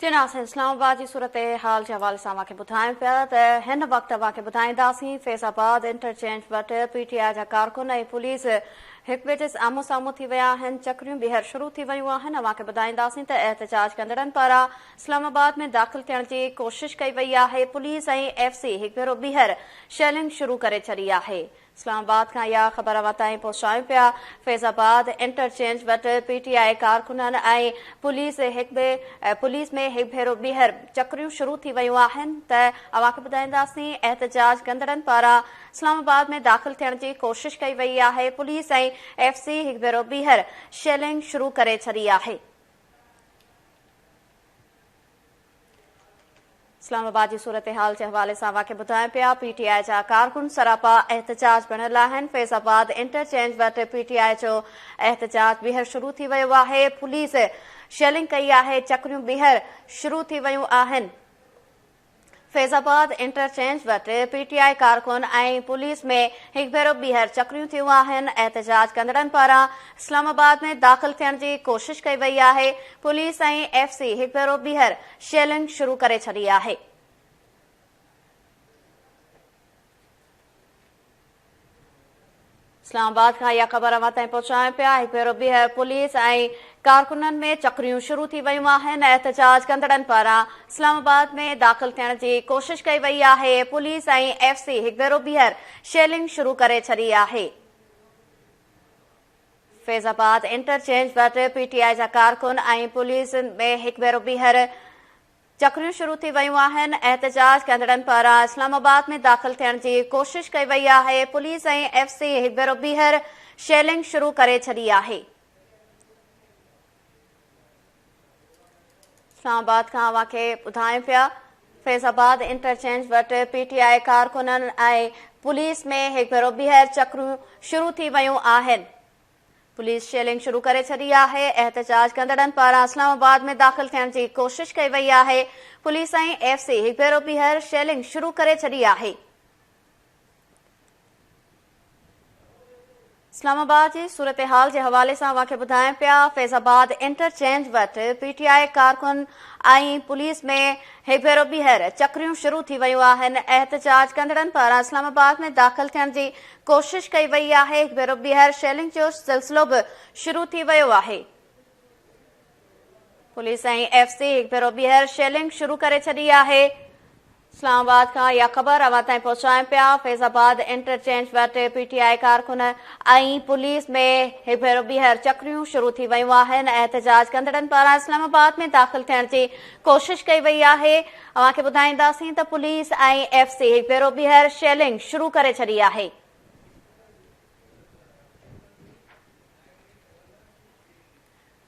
جي ناظرين اسلام آباد جي صورتحال جي حوالي سان اوهان کي ٻڌايون پيا ته هن وقت اوهان کي ٻڌائينداسين فيض آباد انٽرچينج وٽ پي ٽي آء جا ڪارڪن ۽ پوليس هڪ ٻئي جي آمهون سامهون ٿي ويا آهن چڪريون ٻيهر شروع ٿي ويون آهن اوهان کي ٻڌائينداسين ته احتجاج ڪندڙن پاران اسلام آباد ۾ داخل ٿيڻ جي ڪوشش ڪئي وئي آهي پوليس ۽ ايف سي هڪ ڀيرو ٻيهر شيلنگ شروع ڪري ڇڏي آهي. اسلام آباد کان اها خبر اوهان تائين پهچايون پيا، فيض آباد انٽرچينج وٽ پي ٽي آء ڪارڪنن ۽ پوليس هڪ پوليس ۾ هڪ ڀيرو ٻيهر چڪريون شروع ٿي ويون آهن ته اوهان کي ٻڌائينداسين احتجاج ڪندڙن پاران اسلام آباد ۾ داخل ٿيڻ جي ڪوشش ڪئي وئي آهي پوليس ۽ ايف سي هڪ ڀيرو ٻيهر شيلنگ شروع ڪري ڇڏي آهي. اسلام آباد جي صورتحال جي حوالي سان اوهان کي ٻڌايون پيا، پي ٽي آء جا ڪارڪن سراپا احتجاج بڻيل آهن، فيض آباد انٽرچينج وٽ پي ٽي آء جو احتجاج ٻيهر شروع ٿي ويو آهي، پوليس شيلنگ ڪئي آهي، چڪريون ٻيهر شروع ٿي ويون آهن. فيض آباد انٽرچينج وٽ پي ٽي آء ڪارڪن ۽ پوليس ۾ هڪ ڀيرو ٻيهر چڪريون ٿيون آهن، احتجاج ڪندڙن پاران اسلام آباد ۾ داخل ٿيڻ جي ڪوشش ڪئي وئي آهي، پوليس ۽ ايف سي هڪ ڀيرو ٻيهر شيلنگ شروع ڪري ڇڏي آهي. اسلام آباد کان اها خبر اوهان تائين پهچايون پيا، هڪ ڀيرو ٻيهر پوليس ۽ ڪارڪنن ۾ چڪريون شروع ٿي ويون آهن، احتجاج ڪندڙن پاران اسلام آباد ۾ داخل ٿيڻ جي ڪوشش ڪئي وئي آهي، پوليس ۽ ايف سي هڪ ڀيرو ٻيهر شيلنگ شروع ڪري ڇڏي آهي. فيض آباد انٽرچينج وٽ پي ٽي آء جا ڪارڪن ۽ پوليس ۾ هڪ ڀيرو ٻيهر چڪريون شروع ٿي ويون آهن، احتجاج ڪندڙن پاران اسلام آباد ۾ داخل ٿيڻ جي ڪوشش ڪئي وئي آهي، پوليس ۽ ايف سي هڪ ڀيرو ٻيهر شيلنگ شروع ڪري ڇڏي آهي. اسلام آباد کان اوهان کي ٻڌايون پيا فيض آباد انٽرچينج وٽ پي ٽي آء ڪارڪنن ۽ پوليس ۾ هڪ ڀيرو ٻيهر چڪريون شروع ٿي ويون آهن. پوليس شيلنگ شروع ڪري ڇڏي آهي، احتجاج ڪندڙن پاران اسلام آباد ۾ داخل ٿيڻ جي ڪوشش ڪئي وئي آهي، پوليس ۽ ايف سي هڪ ڀيرو ٻيهر شيلنگ شروع ڪري ڇڏي آهي. اسلام آباد جي صورتحال جي حوالي سان اوهان کي ٻڌايون پيا فيض آباد انٽرچينج وٽ پي ٽي آء ڪارڪن ۽ پوليس ۾ هڪ ڀيرو ٻيهر چڪريون شروع ٿي ويون آهن، احتجاج ڪندڙن پاران اسلام آباد ۾ داخل ٿيڻ جي ڪوشش ڪئي وئي آهي، هڪ ڀيرو ٻيهر شيلنگ جو سلسلو به شروع ٿي ويو آهي. پوليس ۽ ايف سي هڪ ڀيرو ٻيهر شيلنگ شروع ڪري ڇڏي آهي. اسلام آباد کان اها خبر اوهان تائين پهچايون پيا، فيض آباد انٽرچينج وٽ پي ٽي آء ڪارڪن ۽ پوليس ۾ هڪ ڀيرو ٻيهر چڪريون شروع ٿي ويون آهن، احتجاج ڪندڙن پاران اسلام آباد ۾ داخل ٿيڻ جي ڪوشش ڪئي وئي آهي، اوهان کي ٻڌائينداسين ته پوليس ۽ ايف سي هڪ ڀيرو ٻيهر شيلنگ شروع ڪري ڇڏي آهي.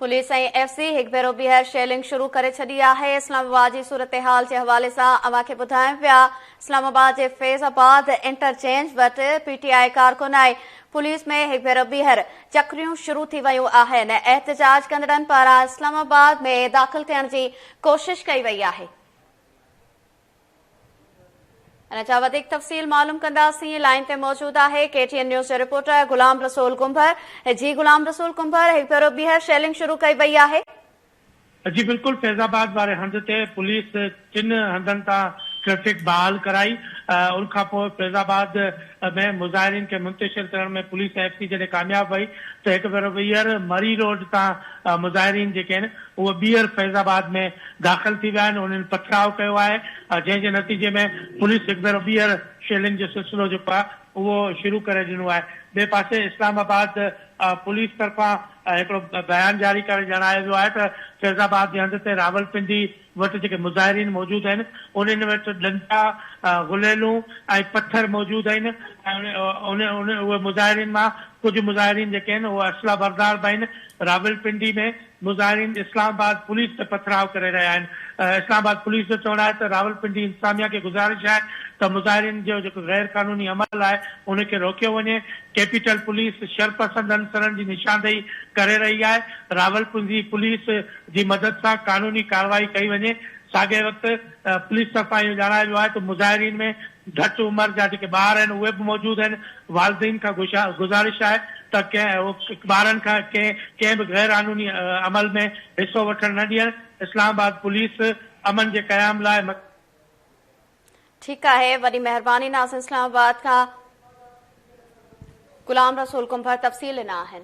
پوليس ۽ ايف سي هڪ ڀيرو ٻيهر شيلنگ شروع ڪري ڇڏي آهي، اسلام آباد جي صورتحال جي حوالي سان اوهان کي ٻڌايون پيا، اسلام آباد جي فيض آباد انٽرچينج وٽ پي ٽي آء ڪارڪن ۽ پوليس ۾ هڪ ڀيرو ٻيهر چڪريون شروع ٿي ويون آهن، احتجاج ڪندڙن پاران اسلام آباد ۾ داخل ٿيڻ جي ڪوشش ڪئي وئي آهي. ان جا وڌيڪ تفصيل معلوم ڪنداسين، لائين تي موجود آهي ڪي ٽي اين نيوز جو رپورٽر غلام رسول ڪنڀر، جي غلام رسول ڪنڀر هڪ ڀيرو ٻيهر شيلنگ شروع ڪئي وئي آهي. جي بلڪل فيض آباد واري هنڌ تي پوليس ٽن هنڌن تان ٽريفڪ بحال ڪرائي ان کان پوء فيض آباد ۾ مظاهرين کي منتشر ڪرڻ ۾ پوليس ايف سي جڏهن ڪامياب وئي ته هڪ ڀيرو ٻيهر مري روڊ تان مظاهرين جيڪي آهن اهي ٻيهر فيض آباد ۾ داخل ٿي ويا آهن انهن پٿراء ڪيو آهي جنهن جي نتيجي ۾ پوليس هڪ ڀيرو ٻيهر شيلنگ جو سلسلو جيڪو آهي اهو شروع ڪري ڏنو آهي ٻئي پاسي اسلام آباد پوليس طرفان هڪڙو بيان جاري ڪري ڄاڻايو ويو آهي ته فيض آباد جي هنڌ تي راولپنڊي وٽ جيڪي مظاهرين موجود آهن انهن وٽ ڏنڊا، غليلون ۽ پٿر موجود آهن ۽ اهي مظاهرين مان ڪجهه مظاهرين جيڪي آهن اهي اسلحه بردار به آهن، راولپنڊي ۾ مظاهرين اسلام آباد پوليس تي پٿراء ڪري رهيا آهن، اسلام آباد پوليس جو چوڻ آهي ته راولپنڊي انتظاميا کي گذارش آهي ته مظاهرين جو جيڪو غير قانوني عمل آهي ان کي روڪيو وڃي، ڪيپيٽل پوليس شرپسند عنصرن جي نشاندهي ڪري رهي آهي، راولپنڊي پوليس جي مدد سان قانوني ڪارروائي ڪئي وڃي، ساڳئي وقت پوليس طرفان اهو ڄاڻايو ويو آهي ته مظاهرين ۾ گهٽ عمر جا جيڪي ٻار آهن اهي به موجود آهن، والدين کان گذارش آهي ته ڪنهن ٻارن کان ڪنهن به غير قانوني عمل ۾ حصو وٺڻ نه ڏين. اسلام آباد پوليس امن جي قيام لاء. ٺيڪ آهي وڏي مهرباني ناظرين اسلام آباد کان غلام رسول ڪنڀر تفصيل ڏنا آهن.